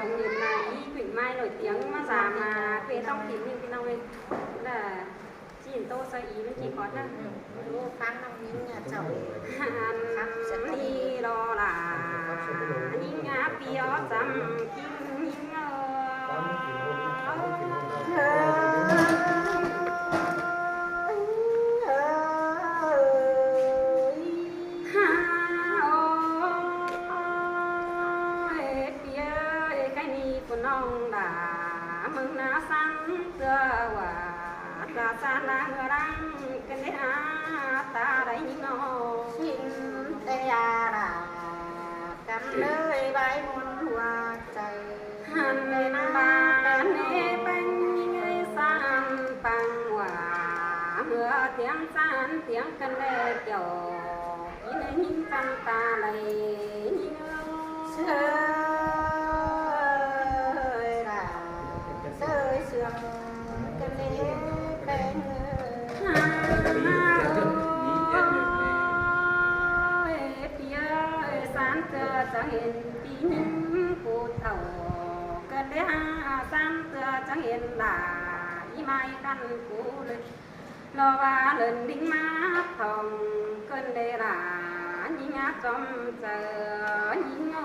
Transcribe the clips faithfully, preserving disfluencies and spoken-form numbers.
Niên là ꞌí khuyến mại nổi tiếng ꞌmá dám mà quê ꞌtóng tìm ꞌnưng ꞌpi ꞌnọng ơi. Là ꞌchí tô sa ꞌí ꞌmắn ꞌchí khót ꞌnớ. Ú, ꞌphắng ꞌnọng ꞌnưng ꞌnhá chảu. Ăn ꞌnị lo là ꞌnhính ngá ꞌpi ó chăm ꞌkính ꞌnhính ơ. Ha ôi, pi ơi, cái ni của nong đã mừng na săn tưa wa, là săn là ngựa đang, cái nết á ta đấy nó xin tê à là cắm nơi vai muôn hua chạy. Hăn ba nê bánh ngơi san păng wa, hứa tiếng san tiếng cân đê kiểu, ý nê nhính chăm ta lầy nhính ơ. Sơ là sơ sương cân đê bánh ngơi. Ha ôi, pi ơi, san tưa chẳng hên pi nhính cô tàu. Cơn đế ha san tưa chẳng hên là ꞌí mai căn cú lưới. Lo ba lơn đính mát thòng cơn đế là nhính á chom chơ nhính ô.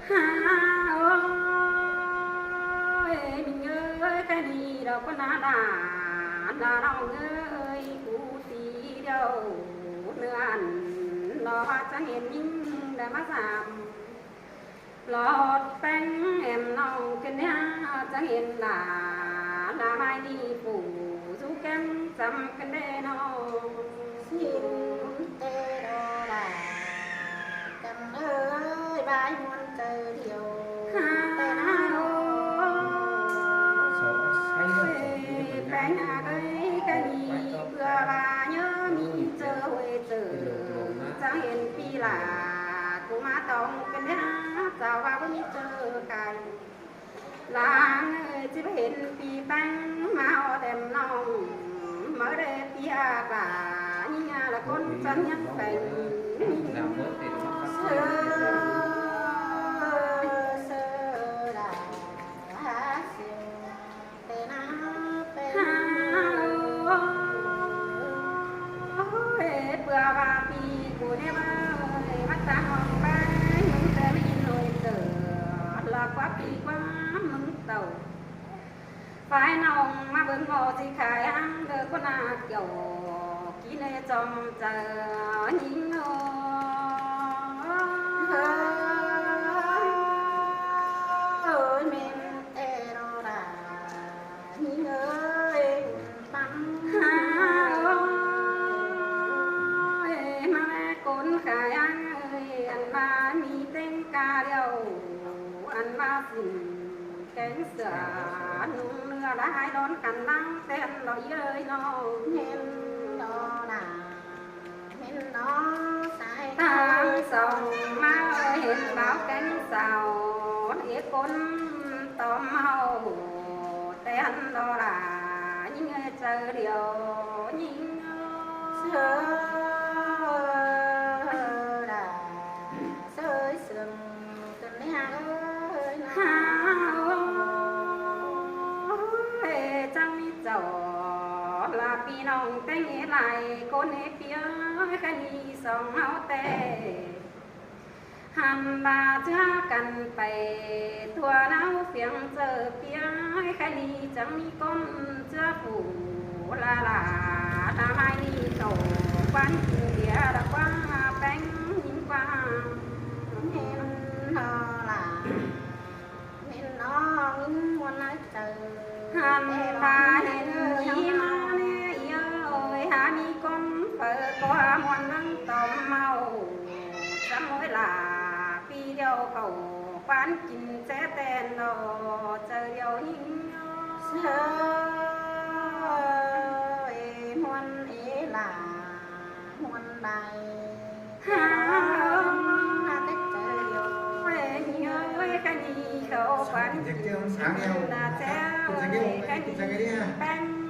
Ha ôi, mình ơi, cái đi đâu có nà đà, nà đâu ơi, cú tí đâu, nữa ăn, nó ba chẳng hên nhính đã má giảm. Lọt bánh em nong kên nha, chẳng hên là, là mai đi phủ, du kem chăm cân đê nong. Xin tê đô là, căm ơi, bái muôn trời điều. Ha, tê na ôi, bánh à ơi, cái đi, bữa ba nhớ mi chơ huê chơ, chẳng hên pi là, cú má tông cân nha, chào ba bữa mi chơ cài. Láng ơi, chỉ hên pi bánh, mà họ đem nong, mới đây pi à bà, nhưng à là con chân nhắc bánh. Sơ, sơ là, há siêu. Ôi, bữa ba pi cú nê ba ơi, bắt ta hòn ba, những cái mình nổi cờ, là quá pi quá mừng tàu. Phải nòng mà bưng mò gì khai ăn được con à kiểu, kí nê chom chơ, nhính ơ. Ôi, mình tê đô đà. Nhính ơi, bắn. Ha ơi, mà lẽ con khai ăn ơi, ăn ba mi tên ca điêu, ăn ba xin kén sửa nung nưa đã hai đón khăn lăng tên lo ơi nó nên lo nà. Tháng sông má ơi, hên báo cánh sào, ế cốn tóm hầu, tên đó là những trời điều những sơ là sơ sương tuần lễ ơi. Ha ơi, chẳng mi chầu là pi nong tên ế lai, cốn ế pi ơi, cái ni sông hao tê. Hăm ba chứa căn pầy, thua náo phiếng chơ pi ơi, cái ni chẳng mi cốn chứa phủ, là là, là mai ni tổ quan kinh địa, là qua bánh nhìn qua, nên nó là Hên nó ngín muôn nái chơ. Hăn ba hên nhí má nê, ơ ơi, há mi cốn phở có muôn nắng tóm mau. Chăm mối là pi điêu khẩu quán kinh sẽ tên đồ, chơ điêu nhính. Sơ ơi, muôn ế là muôn đài. Ha ơi, ơi, cái ni khẩu quán kinh là chơ ơi, cái ni bánh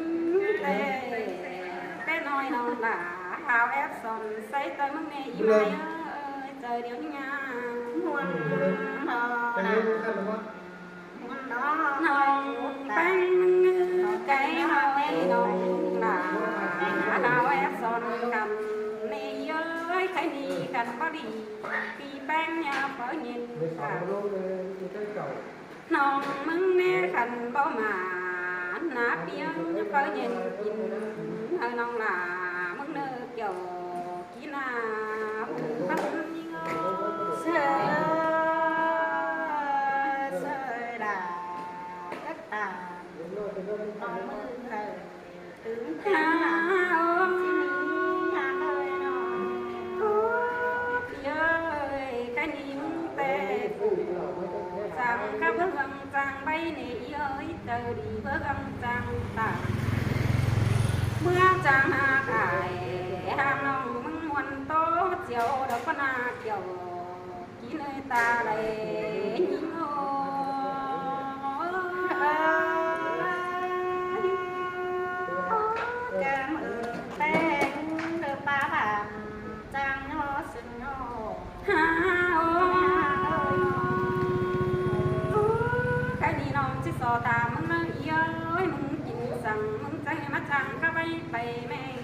ꞌnhính ꞌtẹ, ꞌtẹ ꞌnọi ꞌnọng lả, hao ép son say ꞌtoi ꞌmứng ꞌnê ꞌí mai ơi, ꞌchớ điêu ꞌnhính ꞌnhá. Muôn ꞌnọng lả, muôn ꞌnọng ꞌpéng, cái ꞌnọi ꞌnọng lả, hao ép son khăn ꞌnê ơi, cái ꞌnị khăn báu đi, ꞌpi ꞌpéng ꞌnhá báu nhìn lả. ꞌNọng ꞌmứng ꞌnê khăn báu mả, ꞌná ꞌpi ơi báu nhìn kin, hơ ꞌnọng lả ꞌmứng ꞌnơ kiẻo kin ꞌnạ ꞌmứng khăn ꞌnhính ơi. Sơi, sơi lả cất tả ꞌnọng ꞌmứng khăn. Hao ꞌpi ơi, cái ꞌnị ꞌmứng ꞌtẹ phủ, chang khắp bớc găng chang bay ꞌnê ꞌí ơi, ꞌchớ đi bớc găng chang tả. ꞌMưa chang hák ải, hang ꞌnọng ꞌmứng muôn ꞌtố, chiêu đọc bá ꞌnạ kiẻo. Kin ơi ta đảy ꞌnhính ơi. Cảm ơn ꞌpéng đơ ꞌpá bản chang ꞌnhó sưng ꞌnhó. Hao ơi. Cái ꞌnị ꞌnọng ꞌchí so ta ꞌmứng ꞌnớ ꞌí ơi, ꞌmứng kin săng, ꞌmứng chang ꞌmá chang khắp bay bay ꞌmeng.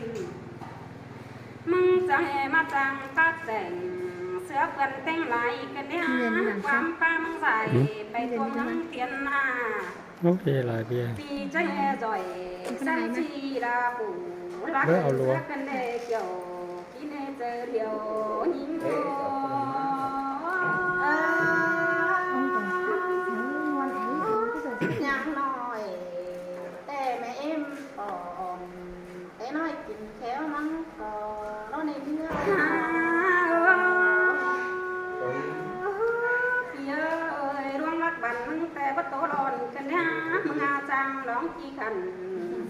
ꞌMứng chang ꞌmá chang ꞌpá chẻng, ꞌsứa ꞌpươn ꞌtếng lai ꞌcợn ꞌnê, ꞌquám ꞌpá ꞌmứng dải, bay tuông ꞌmứng tiên ꞌnạ. Ốc, ꞌpi lai ꞌpi. ꞌPi chang ꞌdệt doi, săng ꞌchí đa phủ, lắc ꞌsứa ꞌcợn ꞌnê kiẻo, kin ꞌnê ꞌchớ điêu ꞌnhính ơi. Nhang ꞌnọi, ꞌtẹ ꞌmẹ ꞌếm pom. Té ꞌnọi kin khéo ꞌmắn ꞌcọ ꞌnị ꞌnớ. Hao ơi. ꞌPi ơi, ꞌluống lắc băn ꞌmứng ꞌtẹ báu ꞌtố lon ꞌcợn ꞌnê, ꞌmứng a chang lóng ꞌchí khăn,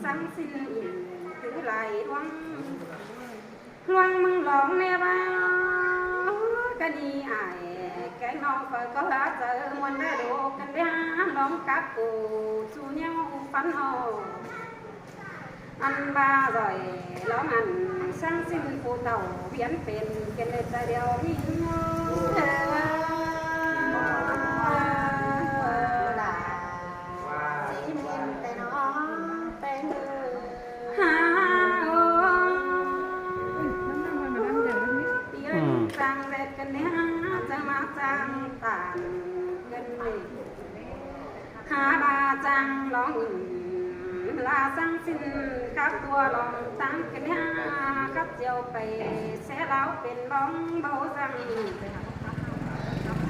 săng ꞌsịn ỉn thứ lai ꞌluống. ꞌLuống ꞌmứng lóng ꞌnê ꞌva, cái ꞌnị ải, cái ꞌnọng phải có lá chớ muôn đa đô ꞌcợn ꞌnê, lóng cắp cô, chu nhau phắn ꞌnọ. Ăn ba doi lóng ăn săng ꞌsịn phủ tảu, viến pên ꞌcợn ꞌnê ꞌchớ điêu ꞌnhính ơi. Lả, ꞌchí miên ꞌtẹ ꞌnọ, ꞌpéng ơi. Hao ơi. ꞌPi ơi, chang ꞌdệt ꞌcợn ꞌnê, chang ꞌmá chang tản ꞌcợn ꞌnê. Hák ba chang lóng ứn, ꞌlạ săng ꞌsịn khắp tua lóng táng ꞌcợn ꞌnê, khắp chiêu pay ꞌsé ꞌláo pên bóng báu răng.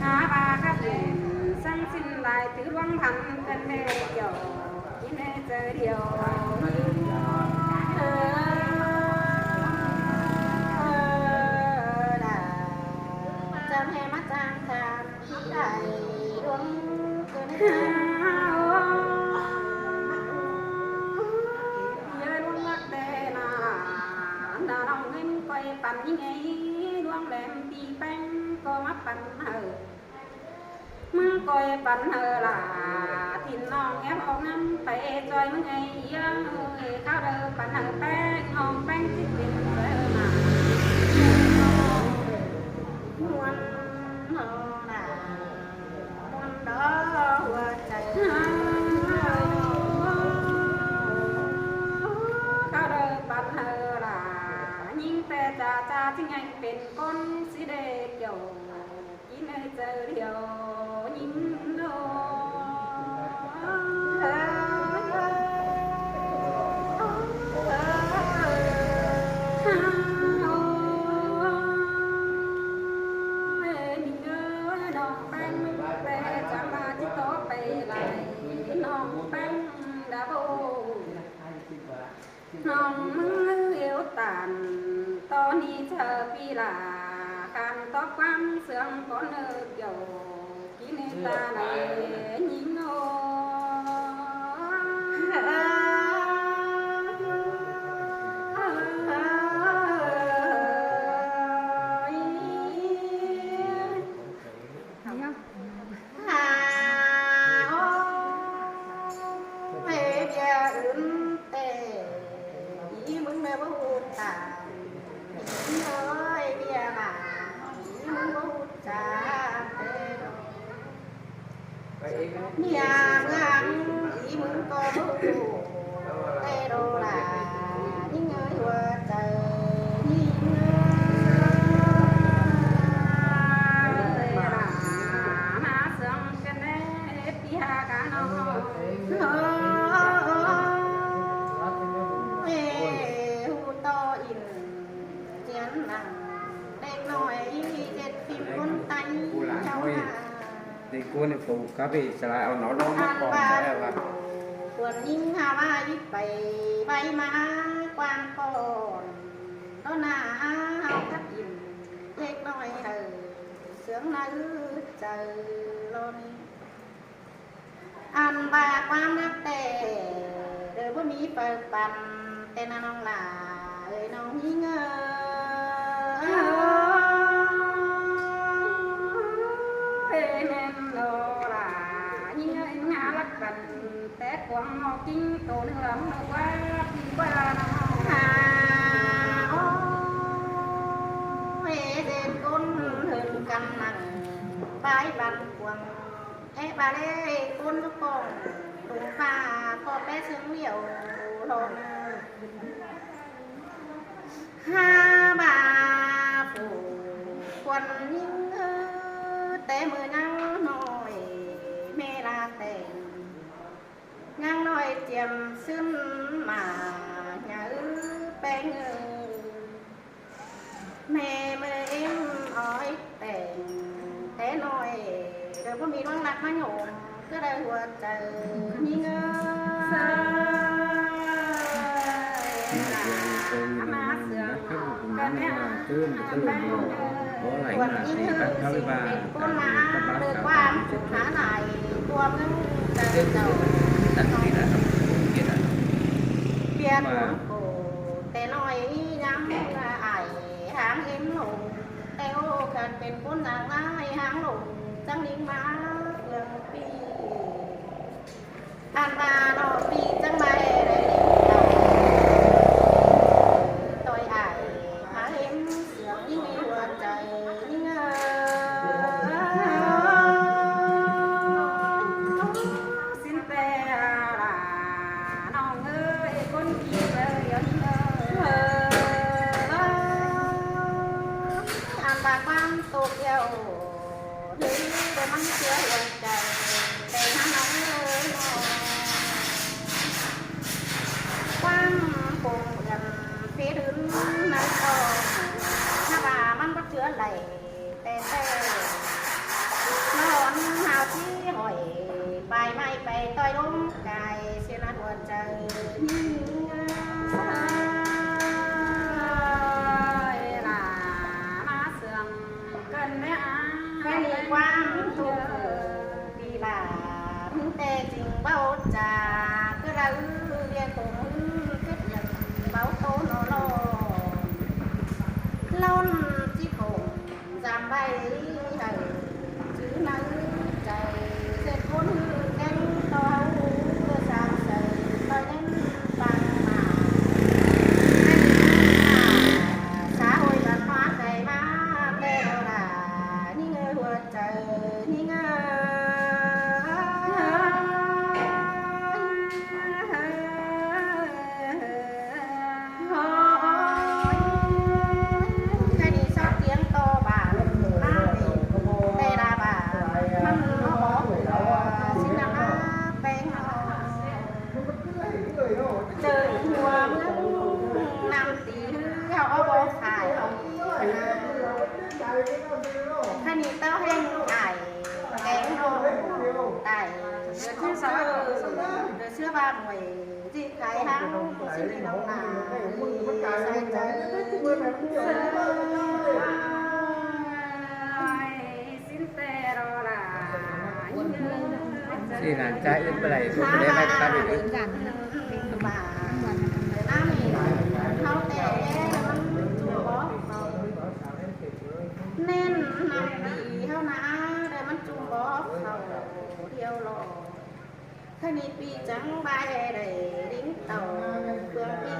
Hák ba khắp ứn săng ꞌsịn lai thứ ꞌluống phắn ꞌcợn ꞌnê kiẻo, kin ꞌnê ꞌchớ điêu ꞌnhính ơi. Chang ꞌhê ꞌmá chang khăn. Hao ơi. ꞌPi ơi, ꞌluống lắc ꞌtẹ ꞌnạ, ꞌnạ ꞌnọng ꞌnhính ꞌcoi păn ꞌnhính ơi, ꞌluống lem ꞌpi ꞌpéng ꞌcọ ꞌmá păn hảư. ꞌMứng ꞌcoi păn hảư lả, thìn ꞌnọng ép ꞌhọt ꞌnặm pay ꞌchoi ꞌmứng ơi, ꞌiếng ơi, kháo đaư păn hảư ꞌpéng, ꞌnọng ꞌpéng ꞌchí pên ꞌchoi ꞌnạ. Nó là muôn đó hùa chảy. Khao đơi păn hơ là ꞌnhính ꞌtẹ cha cha chính anh pên ꞌcốn sí đê kiểu kín ơi chảy điêu ꞌnhính nô. ꞌNhính ơi, ꞌnọng ꞌpéng ꞌtẹ chắng ꞌva ꞌchí tó pay lai, ꞌnọng ꞌpéng đã vô. ꞌNọng ꞌmứng hiếu tản, tó ni chaư ꞌpi lả, khăn tóp ꞌquám ꞌsướng cón ꞌnơ kiẻo, kín ơi ta đảy ꞌnhính ơ. Hả, ô, ê, ꞌviạk ứn ꞌtẹ, ꞌí ꞌmứng ꞌmá báu ꞌhụ tả, ꞌí ơi, ꞌviạk ꞌmá, ꞌí ꞌmứng báu ꞌhụ tả ꞌtẹ. ꞌMía ꞌmướng ꞌí ꞌmứng ꞌcọ báu ꞌhụ ꞌtẹ đô đa, ꞌnhính ơi hùa chảy ꞌnhính ơi. ꞌMá ꞌsướng căn đé ꞌpi ha cá ꞌnọng. Ê, ꞌhụ tó ỉn chiến nẳng đéc ꞌnọi ꞌdệt phim ꞌcốn Tay ꞌcháo hả. Đéc ꞌcốn phủ cá ꞌvị sả lai au nó nó ꞌmá ꞌcọ sả lai ꞌva. Cuôn ꞌnhính ha ꞌva ꞌí pay ꞌvạy ꞌmá quảng cỏn. Đó nả hảư cắp ỉn đéc ꞌnọi hảư ꞌsướng nả ứt chaư lo ꞌnị. Ăn ꞌva ꞌquám nắc ꞌtẹ, đơ báu ꞌmí phaư păn, ꞌtẹ ꞌnọng lả ơi ꞌnọng ꞌnhính ơi. Ê, ꞌmen lo lả ꞌnhính ơi, ꞌnhá lắc păn, té cuông ꞌnọ ꞌkính tô ꞌnưng lắm ꞌnọ ꞌquá, ꞌquá ꞌnọ. Hả, ô, ê, ꞌdệt ꞌcốn hên căn nẳng, bái păn cuông. Ê, ꞌva ꞌlế ꞌcốn dú cỏng, đung ꞌphạ ꞌcọ pé ꞌsướng ꞌliu lon. Hả, ꞌva phủ cuôn ꞌnhính ơ, té ꞌmự ꞌnhắng ꞌnọi, ꞌmé ꞌla tẻng. ꞌNhắng ꞌnọi chiêm ꞌsứn ꞌmá, ꞌnhá ư ꞌpéng ơ. ꞌMé ꞌmự ꞌếm ói tẻng té ꞌnọi, đơ báu ꞌmí ꞌluống ꞌnặc ꞌmá nhổm, cá đaư hua chaư ꞌnhính ơ. ꞌMá ꞌsướng căn đé ꞌnhính ơ, cuôn ꞌnhính ơ, ꞌsịn pên ꞌcốn ꞌmá, đơ ꞌquám hả nải, tua ꞌmướng chaư chảu. ꞌViạk ꞌluống khổ, té ꞌnọi ꞌnhắng ải háng ꞌếm lông, té ꞌhụ khăn pên ꞌcốn nẳng ꞌlái háng lông, chắng ꞌnhính ꞌmá ꞌlươn ꞌpi. Ăn ꞌva ꞌnọ ꞌpi chắng ꞌmá ê đảy ꞌlịnh đảy. ꞌToi ải háng ꞌếm ꞌsướng ꞌnhính ơi hua chaư ꞌnhính ơ. ꞌSịn ꞌtẹ lả ꞌnọng ơi, ꞌcốn ꞌpi ꞌtẹ ꞌnhính ơ. Ăn ꞌva ꞌquám tốc ꞌlẹo, ꞌhứ đơ ꞌmắn ꞌchưa hua chaư, ꞌtẹ ꞌnhá ꞌnọng ơi ꞌnọ. ꞌQuám pông ꞌlươn phết ứn ꞌnặn ꞌcọ, ꞌnhá ꞌva ꞌmắn báu ꞌchưa đảy. Té ꞌtẹ ꞌnón hao ꞌchí hỏi, pay ꞌmạy pay ꞌtoi ꞌlống cai, sia ꞌnặn hua chaư ꞌnhính ơi. Lả ꞌmá ꞌsướng căn đé ꞌnhá, ꞌmá ꞌnị ꞌquám tốc pi lả, ꞌmứng ꞌtẹ ꞌchính báu chả, cá đaư ꞌviạk khổ ꞌmứng cướp nhẳn báu ꞌtố ꞌnọ lo. Lón ꞌchí khổ dăm ꞌvạy hảư chứ nẳng chaư, ꞌdệt ꞌcốn ꞌhứ kéng ꞌto ꞌháu ꞌlơ sang chaư, ꞌtoi ꞌnén pang mả. ꞌNéng ꞌmá xã hội văn hóa cai ꞌmá, ꞌtẹ ꞌnọ lả ꞌnhính ơi hua Khá ni táo ꞌhéng ải, kéng ꞌnọng tải, ꞌcứ ꞌsứa, ꞌcứ ꞌsứa ꞌva muối, ꞌdị khai ꞌháng, ꞌsứ ꞌnị ꞌnọng ꞌnạ, sai chaư, xin tê ꞌlạ. ꞌSị ꞌnặn ꞌchá ứt báu đảy, ꞌcọ ꞌmí đé ꞌvạy ꞌcọ ꞌmí ứt. Ám ꞌnị ꞌháu tê, ꞌmắn ꞌchu bók ꞌháu. ꞌNén ꞌnặm đi ꞌháu ꞌnạ, đảy ꞌmắn ꞌchu bók ꞌháu điêu lo. Khá ni ꞌpi chắng ꞌva đảy đính tảu, ꞌpướng ꞌpi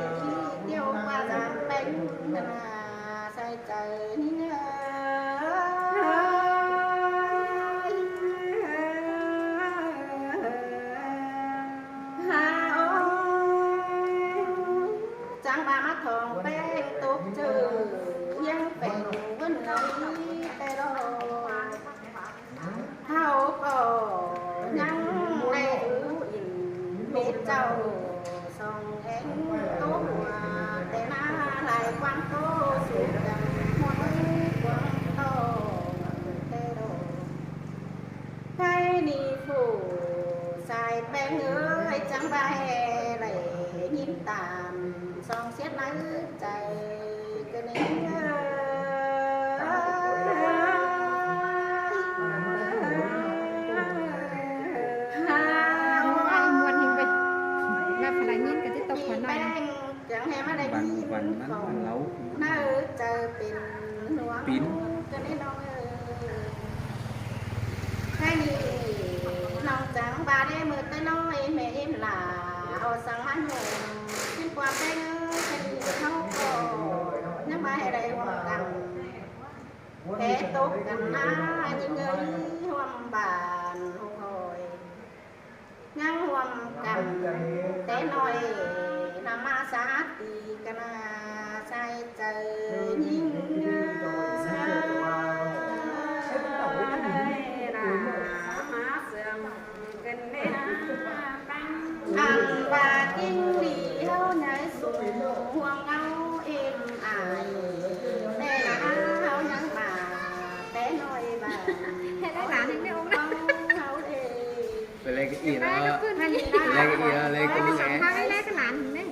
điêu ꞌva dáng ꞌpéng ꞌnạ. Sai chaư ꞌnị ơi. Ha ơi. Chắng ꞌva ꞌmá thong ꞌpéng tốc ꞌchư, ꞌhiếng ꞌpéng ꞌvớn ꞌnị té lo. ꞌHáu ꞌcọ ꞌnhắng đảy ứn mết chảu song ꞌhéng ꞌtố hua, té ꞌná lai quảng ꞌtố su căn ꞌmuôn quảng ꞌtố té lo. Thái ni phủ sai ꞌpéng ơi, chắng ꞌva đảy ꞌnhính tam song siết nắng chảy. Băn, băn ꞌmắn ꞌmắn láu. Pín. Thái ni ꞌnọng chắng ꞌva đé ꞌmự té ꞌnọi ꞌmẹ ꞌếm lả, ꞌo săng ꞌmắn ꞌnhôm. Xin ꞌquám ꞌpéng ơi, thái ni ꞌháu ꞌcọ ꞌnhắng ꞌva đảy ꞌhuôm căn. Té tốc căn ꞌná, ꞌnhính ơi, ꞌhuôm bản ꞌhụ ꞌhọi. ꞌNhắng ꞌhuôm căn té ꞌnọi, ꞌnặm ꞌmá sát ti căn ꞌnạ, sai chaư ꞌnhính ơi. Ăn ꞌva ꞌkính đi ꞌháu nháư sung ꞌhuôm ꞌngáu êm ải, té ꞌnạ ꞌháu ꞌnhắng ꞌva té ꞌnọi ꞌva. Đảy lán ꞌnị ꞌnị ꞌnọng ꞌnạ. ꞌHáu đảy. Pay ꞌlé ꞌcọ ꞌnị lo. Pay ꞌlé ꞌcọ ꞌnị lo, ꞌlé ꞌcọ ꞌnị lo. Pay ꞌlé ꞌcọ lán ꞌnị.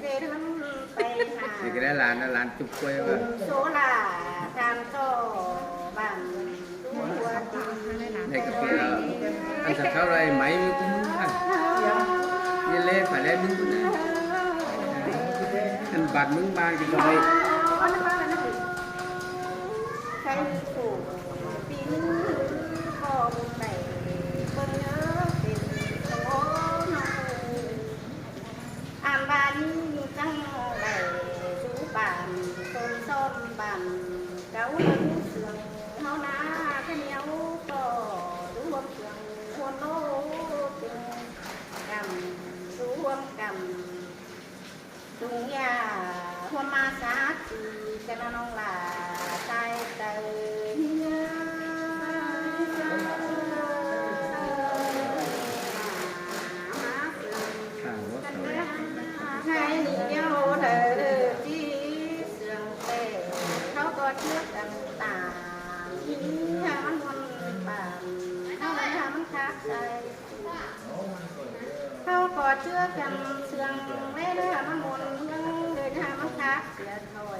Pay ꞌnạ. Pay ꞌcọ đảy lán, lán chụp quay ꞌva. Số là tham so bản. Đảy ꞌcọ ꞌnị lo. Ăn săng ꞌháu đảy ꞌmí ꞌmí ꞌcốn ꞌnặn. ꞌNị ꞌlé, pay ꞌlé ꞌmí ꞌcốn ꞌnặn. Ăn bát ꞌmứng ꞌmá ꞌcọ đảy. Thái phủ ꞌpi ꞌnứ ꞌcọ bun đảy ꞌpơng nhớ pên sông ꞌnọ. Ăn ꞌva ꞌnhính chắng đảy dú bản, ꞌsôm ꞌsôm bản, cáu ꞌlớng sương ꞌháu ꞌnạ, khá ni ꞌháu ꞌcọ dú ꞌhuôm sương ꞌhuôm ꞌlố ꞌtếng căm, dú ꞌhuôm căm. Dú ꞌnhá ꞌhuôm ꞌmá sát ti căn ꞌnọng lả sai chaư ꞌnị ơi. Khải điêu đảy ꞌchí sương té, ꞌháu ꞌcọ ꞌchưa căn tả, ꞌnhính ꞌmắn ꞌmuôn bản, ꞌnhính ꞌmắn khát sai. ꞌHáu ꞌcọ ꞌchưa căn sương ꞌlé ꞌnhá ꞌmắn ꞌmuôn ꞌmướng, ꞌlé ꞌnhá ꞌmắn khát sia thọ.